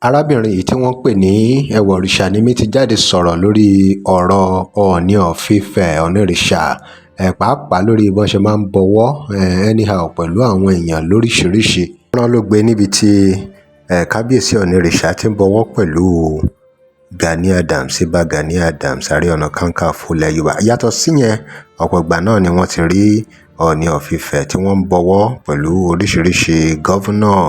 Arábìnrin yìí tí wọ́n ń pè ní Ẹwà Òrìṣànímí ti jáde sọ̀rọ̀ lórí ọ̀rọ̀ Ooni of Ife Onírìṣà, pàápàá lórí bí wọ́n ṣe máa ń bọ̀wọ̀ anyhow pẹ̀lú àwọn èèyàn lóríṣiríṣi. Wọ́n ló gbé níbi tí Kábíyèsí Onírìṣà ti ń bọ̀wọ̀ pẹ̀lú Gani Adams, Ìbà Gani Adams, Ààrẹ Ọ̀nà Kakanfò ilẹ̀ Yorùbá. Yàtọ̀ síyẹn, ọ̀pọ̀ ìgbà náà ni wọ́n ti rí Ooni of Ife tí wọ́n ń bọ̀wọ̀ pẹ̀lú oríṣiríṣi governor,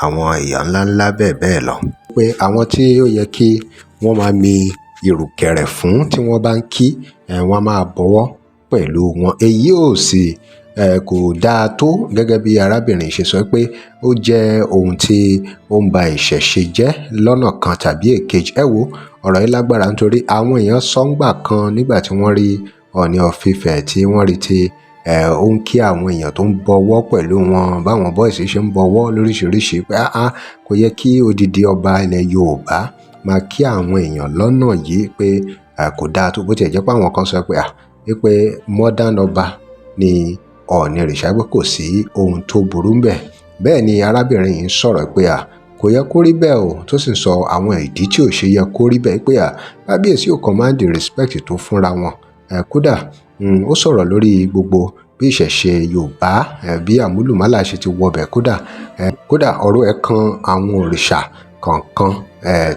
àwọn èèyàn ńláńlá bẹ́ẹ̀ bẹ́ẹ̀ lọ. Pé àwọn tí ó yẹ kí wọ́n máa mi ìrùkẹ̀rẹ̀ fún tí wọ́n bá ń kí, wọ́n máa bọ̀wọ̀ pẹ̀lú wọn. Èyí ò sì kò dáa tó, gẹ́gẹ́ bí arábìnrin ṣe sọ pé ó jẹ́ ohun tí ó ń ba ìṣẹ̀ṣe jẹ́ lọ́nà kan tàbí èkejì. Ẹ wo ọ̀rọ̀ yìí lágbára, nítorí àwọn èèyàn sọ́ngbà kan nígbà tí wọ́n rí Ooni of Ife, tí wọ́n rí tí ó ń kí àwọn èèyàn tó ń bọ̀wọ̀ pẹ̀lú wọn, báwọn boys ṣe ń bọ̀wọ̀ lóríṣiríṣi, pé áá, kò yẹ kí odidi ọba ilẹ̀ Yorùbá máa kí àwọn èèyàn lọ́nà yìí, pé kò dáa tó. Bó tiẹ̀ jẹ́ pé àwọn kan sọ pé à wípé modern ọba ni Ọọ̀nirìṣà, pé kò sí ohun tó burú ńbẹ̀. Bẹ́ẹ̀ ni arábìnrin yìí ń sọ̀rọ̀ pé à kò yẹ kó rí bẹ́ẹ̀ o, tó sì ń sọ àwọn ìdí tí ò ṣe yẹ kó rí bẹ́ẹ̀, pé à Kábíyèsí ò command respect tó fúnra wọn. Kódà ó sọ̀rọ̀ lórí gbogbo bí ìṣẹ̀ṣe Yorùbá, bí àmúlùmálà ṣe ti wọbẹ̀. Kódà ọ̀rọ̀ ẹ̀ kan àwọn òrìṣà kọ̀ọ̀kan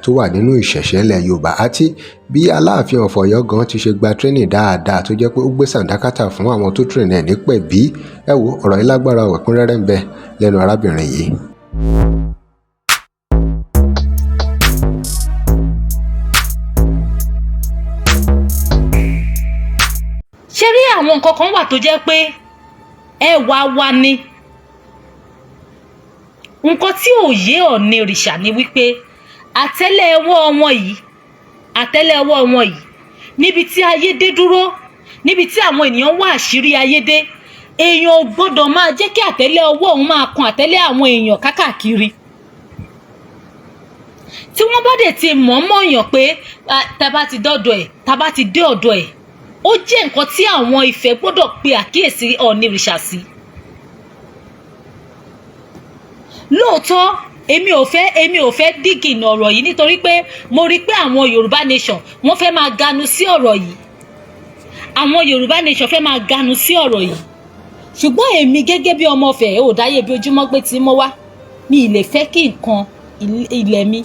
tó wà nínú ìṣẹ̀ṣe ilẹ̀ Yorùbá, àti bí Aláàfin of Ọ̀yọ́ gan ti ṣe gba training dáadáa, tó jẹ́ pé ó gbé sàǹdákátà fún àwọn tó train ẹ̀ ní pẹ̀bí. Ẹ wo ọ̀rọ̀ yìí lágbára, ẹ̀kúnrẹ́rẹ́ ń bẹ lẹ́nu arábìnrin yìí. Ṣé rí, àwọn nǹkan kan wà tó jẹ́ pé ẹwà wa ni. Nǹkan tí ò yé Ọ̀nìrìṣà ni wípé àtẹ́lẹwọ́ wọn yìí, àtẹ́lẹwọ́ wọn yìí, níbi tí ayé dé dúró, níbi tí àwọn ènìyàn wá àṣírí ayé dé, èèyàn ò gbọ́dọ̀ máa jẹ́ kí àtẹ́lẹwọ́ òun máa kan àtẹ́lẹ̀ àwọn èèyàn kákàkiri. Tí wọ́n bá dẹ̀ ti mọ̀ mọ̀yàn pé tá bá ti dọ́dọ̀ ẹ̀, tá bá ti dé ọ̀dọ̀ ẹ̀, ó jẹ́ nǹkan tí àwọn Ifẹ̀ gbọ́dọ̀ pe àkíyèsí Ọ̀nìrìṣà sí. Lóòótọ́, èmi ò fẹ́ dígìnà ọ̀rọ̀ yìí, nítorí pé mo rí i pé àwọn Yorùbá Nation, wọ́n fẹ́ máa ganu sí ọ̀rọ̀ yìí. Àwọn Yorùbá Nation fẹ́ máa ganu sí ọ̀rọ̀ yìí, ṣùgbọ́n èmi gẹ́gẹ́ bí ọmọ Ifẹ̀ ò dáyé bí ojúmọ́ pé tí mo wá, mi ì lè fẹ́ kí nǹkan ilẹ̀ mi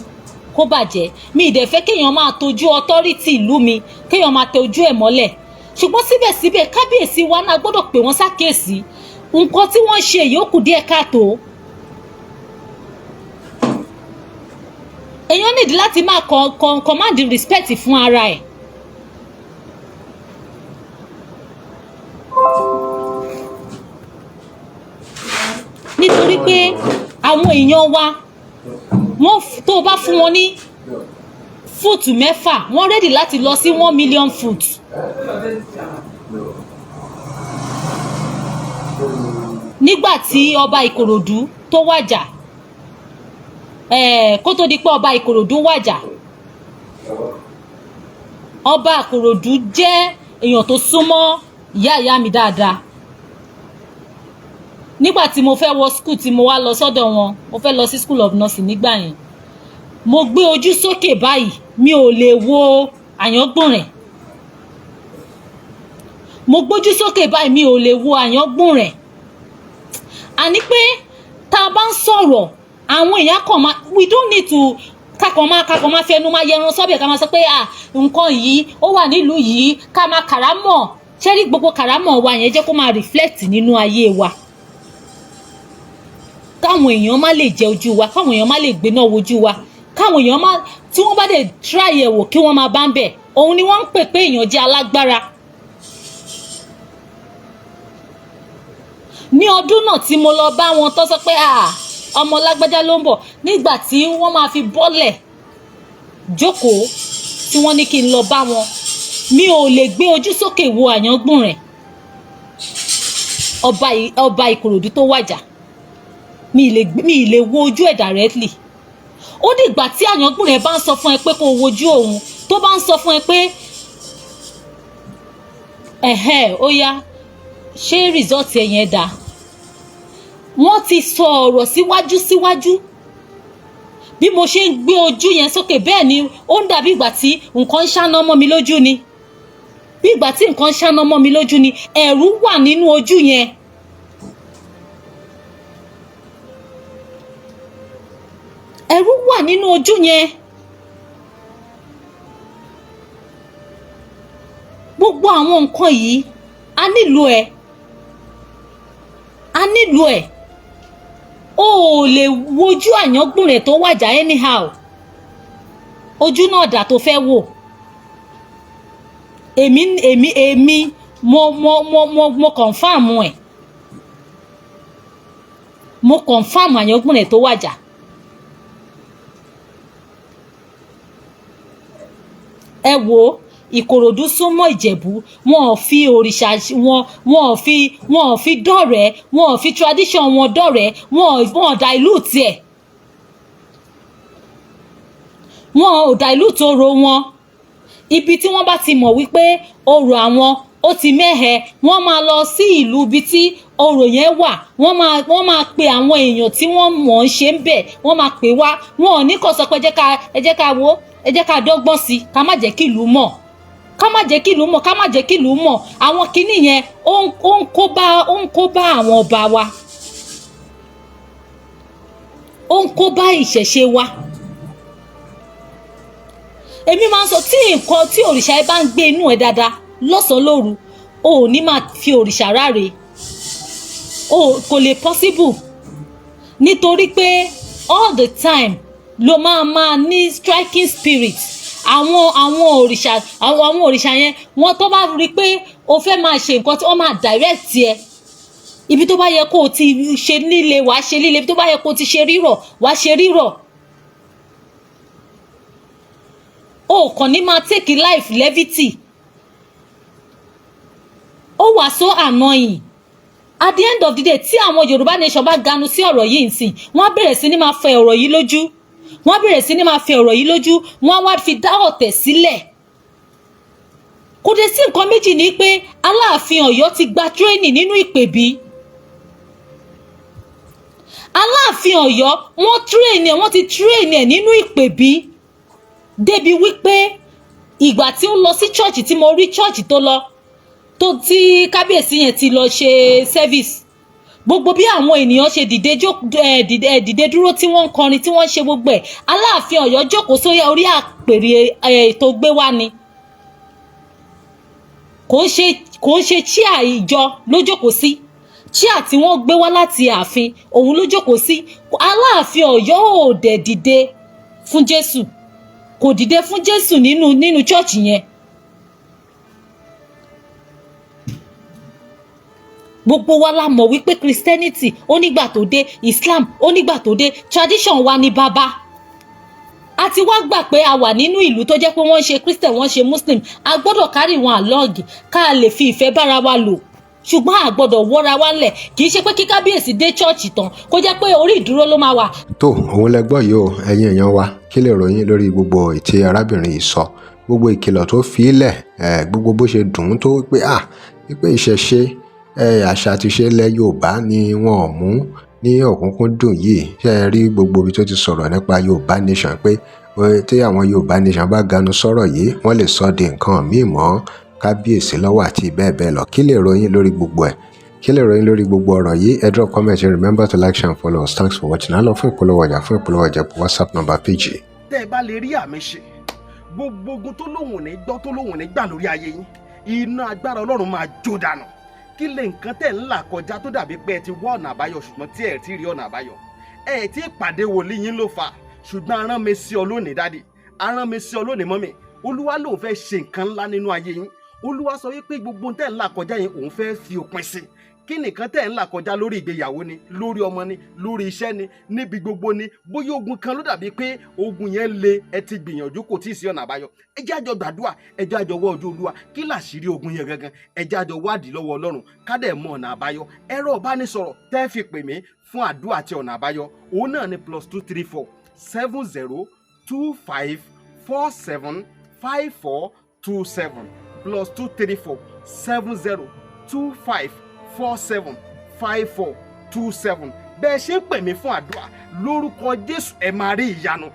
kó bàjẹ́. Mi ì dẹ̀ fẹ́ kéèyàn máa tọ́jú authority ìlú mi, kéèyàn máa tẹ ojú ẹ̀ mọ́lẹ̀. Ṣùgbọ́n síbẹ̀síbẹ̀, kábíyèsí wa náà gbọ́dọ̀ pè wọ́n sákèésí. Nǹkan tí wọ́n ṣe yìí, ó kù díẹ̀ káàtó. Èèyàn nídìí láti máa command respect fún ara ẹ̀. Nítorí pé àwọn èèyàn wa, wọ́n tó o bá fún wọn ní foot 6, wọ́n ready láti lọ sí 1 million foot. Nígbà tí ọba Ìkòròdú tó wàjà, kó tó di pé ọba Ìkòròdú wàjà, ọba Ìkòròdú jẹ́ èèyàn tó súnmọ́ ìyá ìyá mi dáadáa. Nígbà tí mo fẹ́ wọ school, tí mo wá lọ sọ́dọ̀ wọn, mo fẹ́ lọ sí school of nursing nígbà yẹn, mo gbé ojú sókè báyìí, mi ò lè wo Àyángbùnrẹ̀. Mo gbójú sókè báyìí, mi ò lè wo Àyángbùnrẹ̀. Àní pé tá a bá ń sọ̀rọ̀, àwọn èèyàn kàn máa, we don't need to kakàn máa fẹnu máa yẹran sọ́bẹ̀, ká máa sọ pé à nǹkan yìí ó wà nílùú yìí, ká máa kàrámọ̀. Ṣé rí, gbogbo kàrámọ̀ wa yẹn, jẹ́ kó máa reflect nínú ayé wa, káwọn èèyàn má lè jẹ ojú wa, káwọn èèyàn má lè gbéná wojú wa, káwọn èèyàn má, tí wọ́n bá dẹ̀ try ẹ̀ wò, kí wọ́n máa bá ń bẹ̀. Òun ni wọ́n ń pè pé èèyàn jẹ́ alágbára. Ní ọdún náà tí mo lọ bá wọn, tó sọ pé ọmọ lágbájá ló ń bọ̀, nígbà tí wọ́n máa fi bọ́lẹ̀ jókòó, tí wọ́n ní kí n lọ bá wọn, mi ò lè gbé ojú sókè wo Àyángbùnrẹ̀, ọba Ìkòròdú tó wàjà. Mi ì lè wo ojú ẹ̀ directly. Ó dìgbà tí Àyángbùnrẹ̀ bá ń sọ fún ẹ pé kó o wojú òun, tó bá ń sọ fún ẹ pé ẹ̀hẹ́, ó yá, ṣé result ẹ yẹn dáa? Wọ́n ti sọ ọ̀rọ̀ síwájú síwájú. Bí mo ṣe ń gbé ojú yẹn sókè, bẹ́ẹ̀ ni ó ń dàbí ìgbà tí nǹkan ń ṣáná mọ́ mi lójú ni, bí ìgbà tí nǹkan ń ṣáná mọ́ mi lójú ni. Ẹ̀rù wà nínú ojú yẹn. Ẹ̀rù wà nínú ojú yẹn. Gbogbo àwọn nǹkan yìí, a nílò ẹ̀, a nílò ẹ̀. O ò lè wojú Àyángbùnrẹ̀ tó wàjà anyhow. Ojú náà dà tó fẹ́ wò? Èmi mo confirm ẹ̀, mo confirm Àyángbùnrẹ̀ tó wàjà. Ẹ wo Ìkòròdú súnmọ́ Ìjẹ̀bú, wọn ò fi òrìṣà wọn, wọn ò fi dọ̀rẹ́, wọn ò fi tradition wọn dọ̀rẹ́, wọn ò dilute ẹ̀, wọn ò dilute orò wọn. Ibi tí wọ́n bá ti mọ̀ wípé orò àwọn ó ti mẹ́hẹ, wọ́n máa lọ sí ìlú ibi tí orò yẹn wà. Wọ́n máa pe àwọn èèyàn tí wọ́n mọ̀ ń ṣe ń bẹ̀, wọ́n máa pè wá. Wọn ò ní kàn sọ pé ẹ jẹ́ ká wo, ẹ jẹ́ ká dọ́gbọ́n sí i, ká má jẹ́ kí ìlú mọ̀, ká má jẹ́ kí ìlú mọ̀, ká má jẹ́ kí ìlú mọ̀. Àwọn kinní yẹn, ó ń kó bá àwọn ọba wa, ó ń kó bá ìṣẹ̀ṣe wa. Èmi máa ń sọ, tí nǹkan tí òrìṣà ẹ bá ń gbé inú ẹ dáadáa lọ́sàn-án lóru, o ò ní máa fi òrìṣà ráre. O kò lè possible, nítorí pé all the time ló máa máa ní striking spirit. Àwọn òrìṣà yẹn, wọ́n tó bá rí i pé o fẹ́ máa ṣe nǹkan tí wọ́n máa direct ẹ, ibi tó bá yẹ kó o ti ṣe líle, wàá ṣe líle. Ibi tó bá yẹ kó o ti ṣe rírọ̀, wàá ṣe rírọ̀. O kàn ní máa take life levity. Ó wà so annoying. At the end of the day, tí àwọn Yorùbá nation bá ganu sí ọ̀rọ̀ yìí nsìn, wọ́n á bẹ̀rẹ̀ sí ní máa fẹ ọ̀rọ̀ yìí lójú, wọ́n á bẹ̀rẹ̀ sí ní máa fẹ ọ̀rọ̀ yìí lójú, wọ́n á wá fi dá ọ̀tẹ̀ sílẹ̀. Kò dé sí nǹkan méjì ní pé Aláàfin Ọ̀yọ́ ti gba training nínú ìpèbí. Aláàfin Ọ̀yọ́, wọ́n train ẹ̀, wọ́n ti train ẹ̀ nínú ìpèbí débi wípé ìgbà tí ó lọ sí church, tí mo rí church tó lọ, tó tí kábíyèsí yẹn ti lọ ṣe service, gbogbo bí àwọn ènìyàn ṣe dìde dìde dìde dúró, tí wọ́n ń kọrin, tí wọ́n ń ṣe gbogbo ẹ̀, Aláàfin Ọ̀yọ́ jókòó sórí orí àpèrè tó gbé wá ni. Kò ń ṣe chair ìjọ ló jókòó sí, chair tí wọ́n gbé wá láti ààfin òun ló jókòó sí. Aláàfin Ọ̀yọ́ ò dẹ̀ dìde fún Jésù, kò dìde fún Jésù nínú church yẹn. Gbogbo wa la mọ̀ wípé Christianity ó nígbà tó dé, Islam ó nígbà tó dé, tradition wa ní bàbá. A ti wá gbà pé a wà nínú ìlú tó jẹ́ pé wọ́n ń ṣe Christian, wọ́n ń ṣe Muslim. A gbọ́dọ̀ carry wọn along ká lè fi ìfẹ́ bára wa lò, ṣùgbọ́n a gbọ́dọ̀ wọ́ra wa lẹ̀. Kì í ṣe pé kí kábíyèsí dé church tán, kó jẹ́ pé orí ìdúró ló máa wà. Tó òun lẹ gbọ́ yìí o. Ẹ̀yin èèyàn wa, kí lè ròyìn lórí gbogbo ètí arábìnrin yìí sọ, gbogbo ìkìlọ̀ tó fi í lẹ̀, gbogbo bó ṣe dùn ún tó pé à wípé ìṣẹ̀ṣe, àṣà àti ìṣe ilẹ̀ Yorùbá ni wọn ò mú ní ọ̀kúnkúndùn yìí? Ṣe é rí gbogbo ibi tó ti sọ̀rọ̀ nípa Yorùbá nation pé tí àwọn Yorùbá nation bá ganu sọ̀rọ̀ yìí, wọ́n lè sọ di nǹkan míì mọ́ kábíyèsí lọ́wọ́ àti bẹ́ẹ̀ bẹ́ẹ̀ lọ? Kí lè ròyìn lórí gbogbo ẹ̀? Kí lè ròyìn lórí gbogbo ọ̀rọ̀ yìí? Ẹ drop comment. Remember to like, share and follow us. Thanks for watching. Á lọ fún ìpolówó ọjà. Fún ìpolówó ọjà, WhatsApp number page. Tẹ́ ẹ bá lè rí àmì ṣe, gbogbo ogun tó lóhùn ní gbọ́, tó lóhùn ní gbà lórí ayé yín, iná agbára Ọlọ́run máa jó dànù. Kí lè nǹkan tẹ̀ ń là kọjá tó dàbí pé ẹ ti wá ọ̀nà àbáyọ, ṣùgbọ́n tí ẹ ti rí ọ̀nà àbáyọ? Ẹ ti pàdé wòlíì yín ló fà. Ṣùgbọ́n arán mi sí ọ lónìí, daddy, arán mi sí ọ lónìí, mummy. Olúwa lòun fẹ́ ṣe nǹkan ńlá nínú ayé yín. Olúwa sọ wípé gbogbo tẹ̀ ń là kọjá yẹn, òun fẹ́ fi òpin sí. Kí nìkan tẹ̀ ń là kọjá? Lórí ìgbéyàwó ni, lórí ọmọ ni, lórí iṣẹ́ ni, níbi gbogbo ni. Bóyá ogun kan ló dàbí pé ogun yẹn le, ẹ ti gbìyànjú, kò tí ì sí ọ̀nà àbáyọ. Ẹ jẹ́ àjọ gbàdúrà, ẹ jẹ́ àjọ wọ́ ojú Olúwa. Kí làṣírí ogun yẹn gangan? Ẹ jẹ́ àjọ wádìí lọ́wọ́ Ọlọ́run, ká dẹ̀ mọ ọ̀nà àbáyọ. Ẹ̀rọ ìbánisọ̀rọ̀ tẹ́ fi pè mí fún àdúrà àti ọ̀nà àbáyọ, òun náà ni +234 70 25 47 54 27, +234 70 25 47 54 27. Bẹ́ẹ̀ ṣe ń pè mí fún àdúrà lórúkọ Jésù, ẹ máa rí ìyanu.